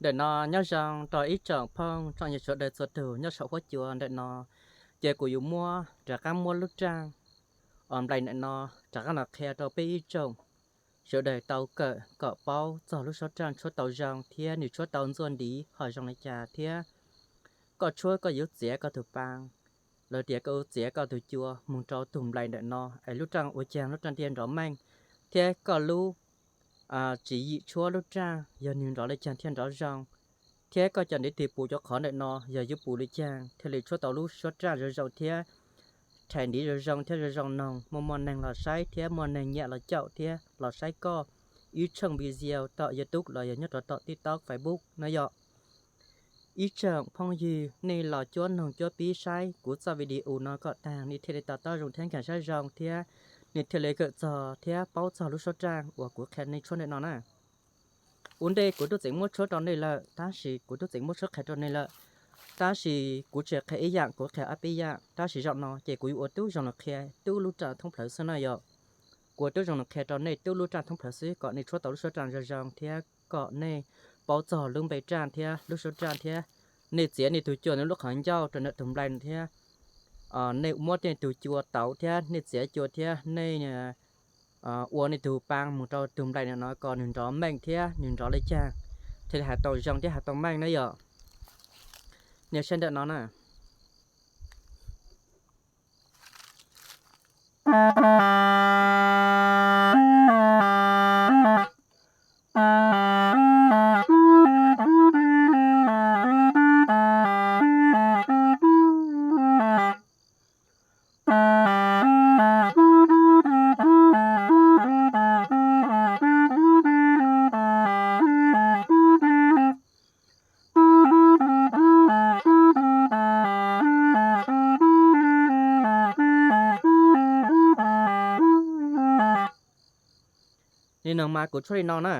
Ntawm no nyob zoo rau ib tsoom phooj tsoom ywg sawv daws txhua tus nyob saum huab cua ntawm no, ces kuv yuav muab rov qab muab lub raj os nplais ntawm no rov qab los qhia rau peb ib tsoom sawv daws tau kawm kom paub txog lub suab raj tshuab tau zoo thiab nws tshuab tau ntxuaj ntiv ho zoo li cas thiab koj tshuab koj yuav txiav koj tus pa los tias koj yuav txiav koj tus cua mus rau tus nplais ntawm no es lub raj ua caag lub raj thiaj nrov meej, thiab koj lub tswv yim tshuab lub raj yog nws nrov li caag thiaj nrov zoo, thiab koj cov ntiv twg pum cov qhov ntawm no yog yuav pum li caag thiaj li tshuab tau lub suab raj zoo zoo thiab rhais ntiv zoo zoo thiab zoo zoo noog muaj muaj neeg los saib thiab muaj neeg nyiam los caum thiab los saib koj ib tshooj video tom YouTube los yog nyob rau tom TikTok, Facebook na yom. Ib tsoom phooj ywg nej los cuab noog cuab pib saib kuv txoj video no kom taag nej thiaj li to taub zoo thiab nkaag sab zoo thiab nej thiaj li kawm txog thiab paub txog lub suab raj uas kuv qhia nej tshuab ntawm no na. Ua ntej kuv twb tseem muab tshuab rau nej lawm tab sis kuv twb tseem muab tshuab qhia rau nej lawm, tab sis kuv tsis qhia ib yaam, kuv qhia ob peb yaam, tab sis zaum no ces kuv yuav ua tub zoo los qhia tub lub raj thoob plawg xwb na yom. Kuv ua tub zoo los qhia rau nej tub lub raj thoob plawg xwb kom nej tshuab tau lub suab raj zoo zoo thiab kom nej paub txog lub npe raj thiab lub suab raj thiab nej txiav nej tus cua nws lub qhov ncauj rau ntawm tus nplai thiab nej muab nej tus cua tauv thiab nej txiav cua thiab nej ua nej tus pa mus rau tus nplai ntawm no kom nws nrov meej thiab nws nrov li caag thiaj li has tau zoo thiab has tau meej na yom. Nej saib ntawm no na. Li no mas kuv tshuab li no na,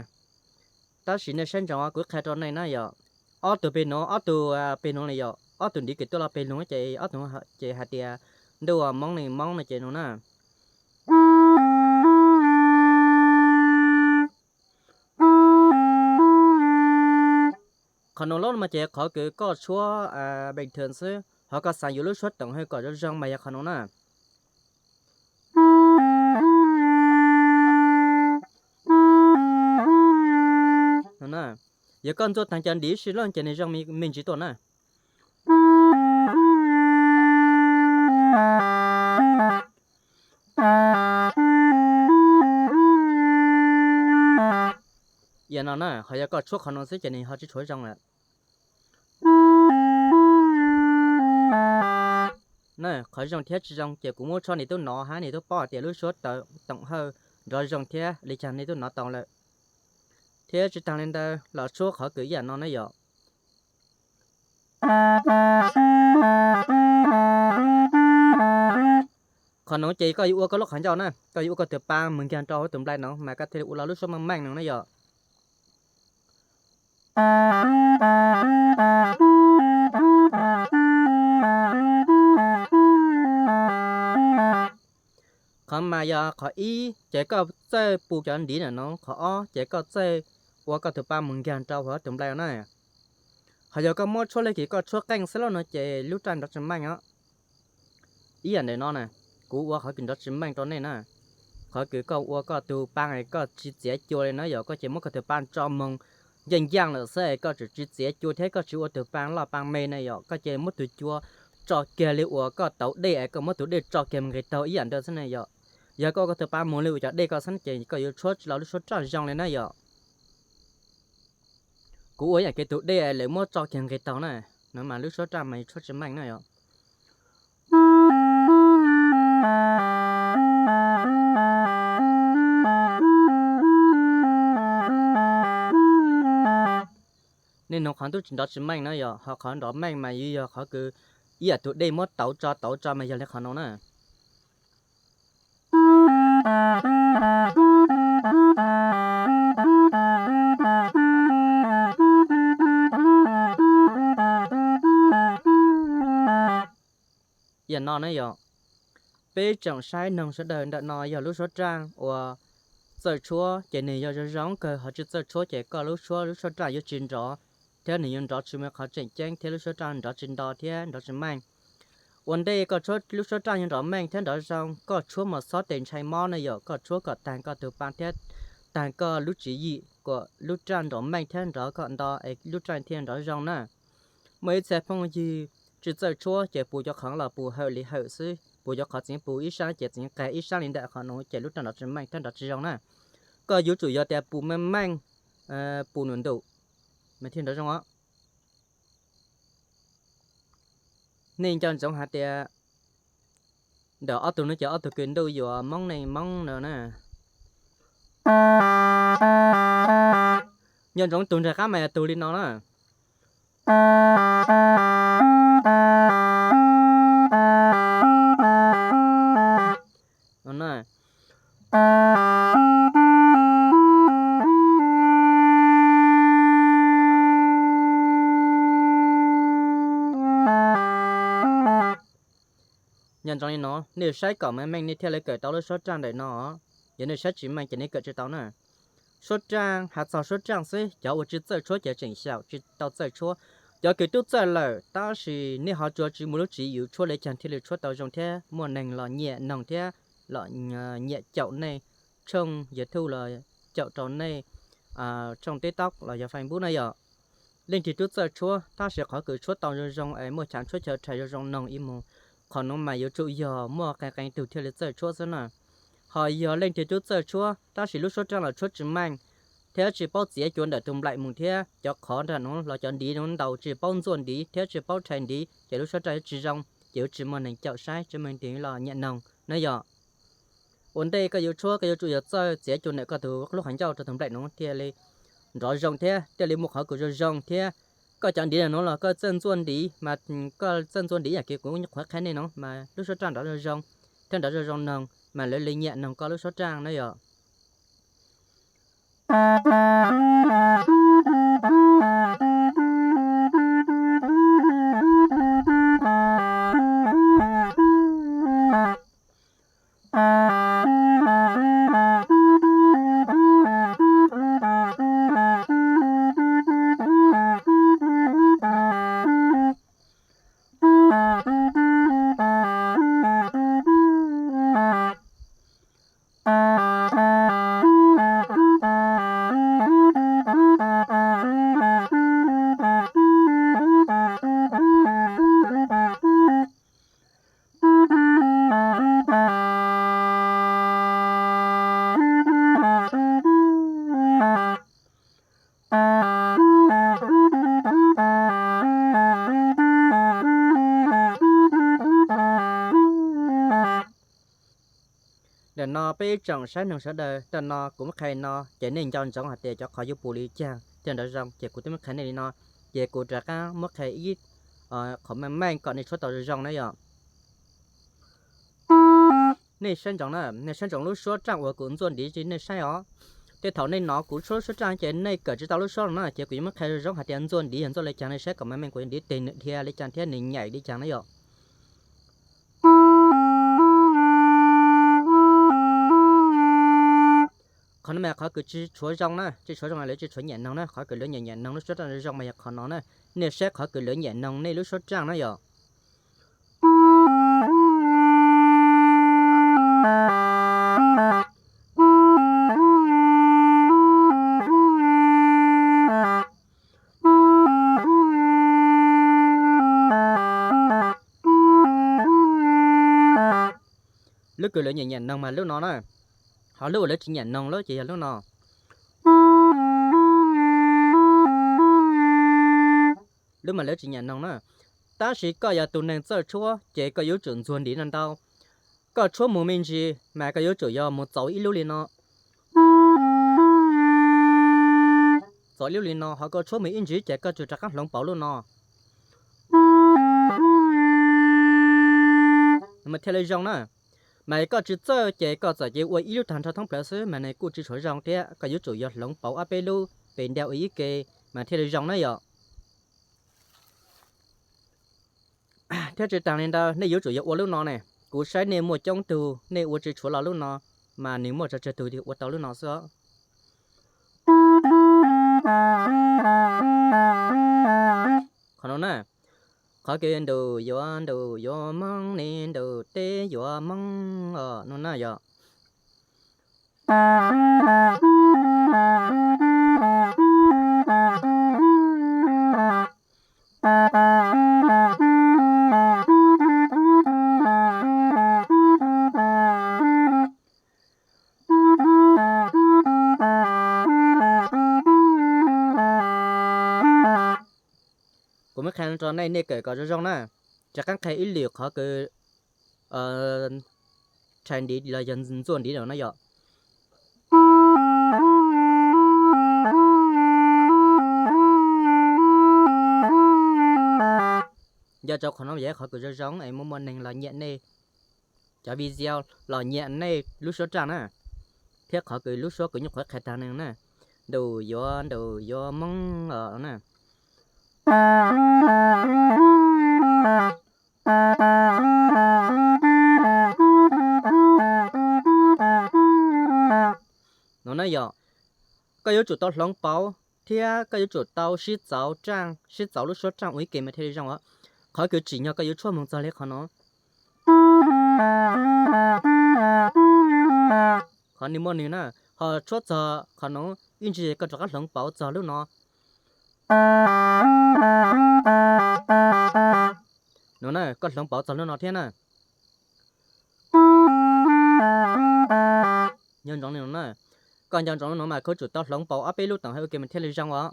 tab sis nej saib ntsoov kuv qhia rau nej na yom. Ob tug peg nuv, ob tug peg nuv li yom, ob tug ntiv kws tuaj los peg nuv ces ob tug ces hais tias ntuj ua moob li moob no ces no na. Qhov no lub no mas ces qhov kws koj tshuab bình thường xwb, ho koj xav yuav lub suab toom hwj kom zoo zoo mas yog qhov no na. Yog koj ntxuaj taag cov ntiv sib loj ces nws zoo me ntsis tuaj na. Yam no na, ho yog koj tshuab qhov no xwb ces nws ho tsis tshua zoo lawm. Na, qhov zoo thiab tsis zoo ces kuv muab tshuab nws tub nov hab nws tub paub hais tias lub suab toom hawj nrov zoo thiab li cas nws tub nov tau lawm. Thiab tsis taag li ntawd los tshuab qhov kws ib yam no na yom. Qhov nuav ces koj yuav ua koj lub qhov ncauj na, koj yuav ua koj tus pa mus nkaag rau hauv tus nplai no mas koj thiaj li ua lub suab meej meej no na yom. Qhov mas yog qhov ib ces koj txawj pum cov ntiv ntawm no, qhov ob ces koj txawj ua koj tus pa mus nkaag rau hauv tus nplai na. Ho yog koj muab tshuab li kws koj tshuab qeej xwb lawm no ces lub raj nrov tsis meej os. Ib yam ntawm no na, kuv ua qhov kws nrov tsis meej rau nej na. Qhov kws koj ua koj tus pa es koj tsis txiav cua li na yom, koj ces muab koj tus pa tso moog ncaaj ncaaj lawm xwb es koj tseem tsis txiav cua thiab koj tsis ua tus pa loj pa me na yom, koj ces muab tus cua tso kiag li uas koj tauv dej es koj muab tus dej tso kiag mus nqis taug ib yam ntawd xwb na yom. Yog koj ua koj tus pa moog li uas cov dej koj xwb ces koj yuav tshuab tsis tau lub suab raj zoo li na yom. Kuv ua ib yam kev tus dej lawv muab tso kiag nqis taug na, no mas lub suab raj mas yuav tshuab tsis meej na yom. Nej nug qhov ntuj tsis nrov tsis meej na yom, ho qhov nrov meej mas yuav yog qhov kws ib yam tus dej muab tauv tso tauv tso mas yog li qhov no na. Yam no ne yom, peb tsoom saib noog sawv daws, ntawm no yog lub suab raj uas txawj tshuab ces nws yog zoo zoo kawg, ho tsis txawj tshuab ces koj lub suab, lub suab raj yuav tsis nrov. thiab nws yuav nrov tsis muaj qhov tseem ceeb thiab lub suab raj nrov tsis nto thiab nrov tsis meej. Ua ntej koj tshuab lub suab raj yuav nrov meej thiab nrov zoo, koj tshuab mas xob tes ntshai mob na yom, koj tshuab kom tag koj tus pa thiab tag koj lub tswv yim kom lub raj nrov meej thiab nrov kom nto es lub raj thiaj nrov zoo na. Muaj ib txhia phooj ywg tsis txawj tshuab ces pus cov qhov los pus hawm li hawm xwb, pus cov qhov txeev pus ib sab ces txeev qas ib sab li ntawm qhov no ces lub raj nrov tsis meej thiab nrov tsis zoo na. Koj yuav tsum yog tias pus meej meej, pus num ntum mas thiaj nrov zoo os. Nej nco ntsoov hais tias ntawm ob tug no ces ob tug kws ntuj yuav moob neej moob no na. Nco ntsoov tug nraag qaab mas yog tug li no na. Nco ntsoov li no, nej saib kom meej meej nej thiaj li kawm tau lub suab raj ntawm no. Yog nej saib tsis meej ces nej kawm tsis tau na. Suab raj, hais txog suab raj xwb, cov uas tsis txawj tshuab ces tseem xyaum tsis tau txawj tshuab. Cov kws tub txawj lawm tab sis nej ho tsuas tsis muaj lub tswv yim tshuab li caag thiaj li tshuab tau zoo thiab muaj neeg los nyiam noog thiab los nyiam caum nej tshooj YouTube los caum rau nej tshooj TikTok los yog Facebook na yom. Leej twg tub txawj tshuab tab sis qhov kws tshuab tau zoo zoo es muaj chav tshuab chaw rhais zoo zoo noog ib mus, qhov nuav mas yuav tsum yog muaj qee qee tug thiaj li txawj tshuab xwb na. Ho yog leej twg tub txawj tshuab tab sis lub suab raj los tshuab tsis meej, thiab tsis paub txiav cua ntawm tus nplaim mus thiab cov qhov nram nuav los cov ntiv nuav ntau tsis paub ntxuaj ntiv thiab tsis paub rhais ntiv ces lub suab raj yuav tsis zoo ces yuav tsis muaj neeg caum saib tsis muaj neeg los nyiam noog na yom. Ua ntej koj yuav tshuab koj yuav tsum yog txawj txiav cua ntawm koj tus lub qhov ncauj rau tus nplaim nuav thiaj li nrov zoo thiab thiaj li muaj qhov kws zoo zoo thiab. Koj cov ntiv nuav los koj txawj ntxuaj ntiv mas koj txawj ntxuaj ntiv yam kiv kuv qhuav qha nej nuav mas lub suab raj nrov zoo zoo thiab nrov zoo zoo noog mas lawv li nyiam noog koj lub suab raj na yom. Ntawm no peb ib tsoom saib noog sawv daws, tam no kuv muab qha no ces nej nco ntsoov hais tias cov qhov yuav pum li cas thiaj nrov zoo ces kuv twb muab qha nej li no, ces kuv rov qab muab qha ib qhov meej meej kom nej tshuab tau zoo zoo na yom. Nej saib ntsoov na, nej saib ntsoov lub suab raj uas kuv ntxuaj ntiv rau nej saib os. Tej thaum nej hnov kuv tshuab lub suab raj ces nej kawm tsis tau lub suab no na ces kuv yuav muab qha zoo zoo hais tias ntxuaj ntiv yog ntxuaj li cas nej saib kom meej meej kuv yuav ntiv teg nws dhia li cas thiab nws nyaim li cas na yom. Qhov no mas qhov kws tsis tshuav zoo na, tsis tshuav zoo lawv tsis tshuav nyiam noog na, qhov kws lawv nyiam nyiam noog lub suab raj zoo mas yog qhov no na. Nej saib qhov kws lawv nyiam noog nej lub suab raj na yom. Lub kws lawv nyiam nyiam noog mas lub no na, ho lub uas lawv tsis nyiam noog lawm ces yog lub no. Lub mas lawv tsis nyiam noog na. Tab sis koj yog tus neeg txawj tshuab ces koj yuav tsum ntxuag ntiv no ntau. Koj tshuab mus me ntsis mas koj yuav tsum yog mus txaus ib lub li no. Txaus ib lub li no, ho koj tshuab mus ib ntsis ces koj tsum rov qab hloov pauv lub no mas thiaj li zoo na. Mas koj tsis txawj ces koj txawm cia ua ib lub tag nrho thoob plaws xwb mas nws kuj tsis tshua zoo thiab, koj yuav tsum yog hloov pauv ob peb lub pes nta ua ib ke mas thiaj li zoo na yom. Thiab tsis tas li ntawd, nej yuav tsum yog ua lub no ne. Kuv saib nej muaj coob tug nej ua tsis tshuav los lub no, mas nws muaj tsawg tsawg tug ua tau lub no xwb os. Qhov kws ntuj yuav ntuj yuav Moob ne, ntuj teb yuav Moob os no na yom. Kuv muab qhia rau nej, nej kawm kom zoo zoo na. Rov qab qhia ib lwm qhov kws rhais ntiv los yog ntxuaj ntiv no na yom. Nco rau qhov no yog ib qhov kws zoo zoo es muaj muaj neeg los nyiam nej cov video, los nyiam nej lub suab raj na, thiab qhov kws lub suab kws nyuj qhuav qhia tag neeg na, ntuj yuav ntuj yuav Moob os na. No na yom, koj yuav tsum tau hloov pauv thiab koj yuav tsum tau sib txauv raj, sib txauv lub suab raj ua ib ke mas thiaj li zoo os. Qhov kws tsim nyog koj yuav tshuab moog txog li qhov no. Qhov nwg muaj nwg na, ho tshuab txog qhov no, ib ntsis koj rov qab hloov pauv txog lub no. No na, koj hloov pauv txog lub no thiab na. Nco ntsoov li no na, koj nco ntsoov li no mas koj tsum tau hloov pauv ob peb lub teem hais ua ke mas thiaj li zoo os.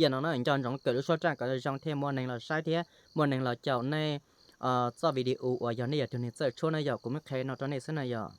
Yam no na, nco ntsoov kawm lub suab raj kom zoo thiaj muaj neeg los saib thiab muaj neeg los caum nej txoj video uas yog nej yog tus neeg txawj tshuab na yom. Kuv muab qhia no rau nej xwb na yom.